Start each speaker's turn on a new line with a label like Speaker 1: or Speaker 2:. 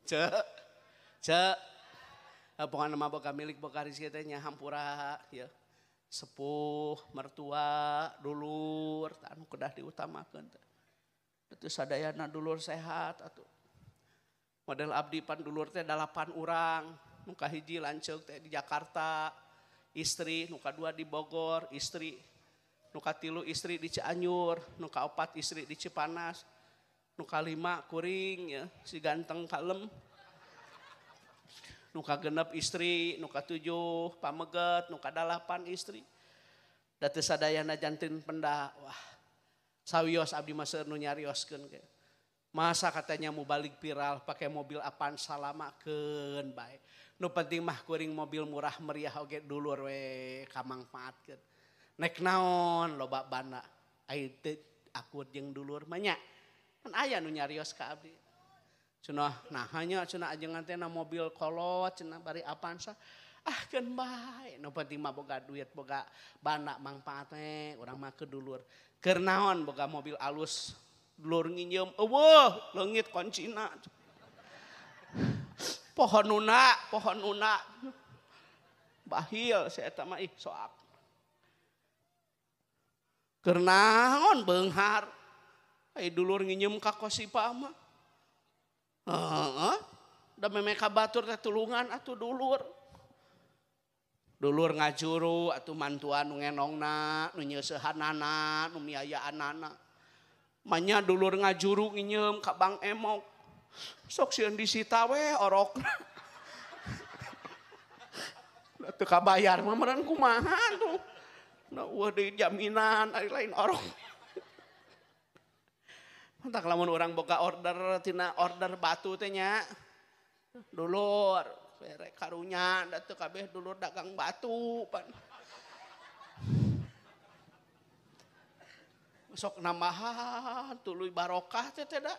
Speaker 1: Cek cek pokona mah boga milik boga rezeki teh nya hampura ya. Sepuh, mertua, dulur anu kedah diutamakeun teh. Teu sadayana dulur sehat atuh. Model abdi pan dulur teh 8 urang, nu kahiji lanceuk teh di Jakarta, istri, nu kadua di Bogor, istri, nu katilu istri di Cianjur, nu kaopat istri di Cipanas, nu kalima kuring ya, si ganteng kalem. Nu kagenep istri, nu katujuh pameget, nu kadalapan istri. Da teu sadayana janten penda. Wah. Sawios abdi mah seueur nu nyarioskeun ge. Masa katanya mau balik viral pakai mobil Avanza lamakeun bae. Nu penting mah kuring mobil murah meriah oge dulur we kamangfaatkeun. Nek naon loba bana. Ai teu akur jeung dulur mah nya. Kan aya nu nyarios ka abdi. Cenah nah hanya cenah ajengan teh na mobil kolot cenah bari Avanza. Ah keun bae nu penting mah boga duit boga bana mangfaatna urang mah ke dulur. Keur naon boga mobil alus dulur nginjem eueuh leungit kuncina. Pohon nuna bahil si eta mah ih soak. Keur naon beunghar ai dulur nginjem ka Kosipa mah. Heeh, da meme ka batur teh tulungan atuh dulur. Dulur ngajuru atuh mantuan nu ngenongna, nu nyeuseuhanana, nu miayaanana. Manya dulur ngajuru nginyeum ka Bang Emok. Sok sieun disita we orokna. Da teu kabayar mah meureun kumaha tuh. Da eueuh deui jaminan ari lain orok. Entak lamun urang boga order tina order batu teh nya. Dulur bere karunya da teu kabeh dulur dagang batu pan. Sok nambahan tuluy barokah teh teh da.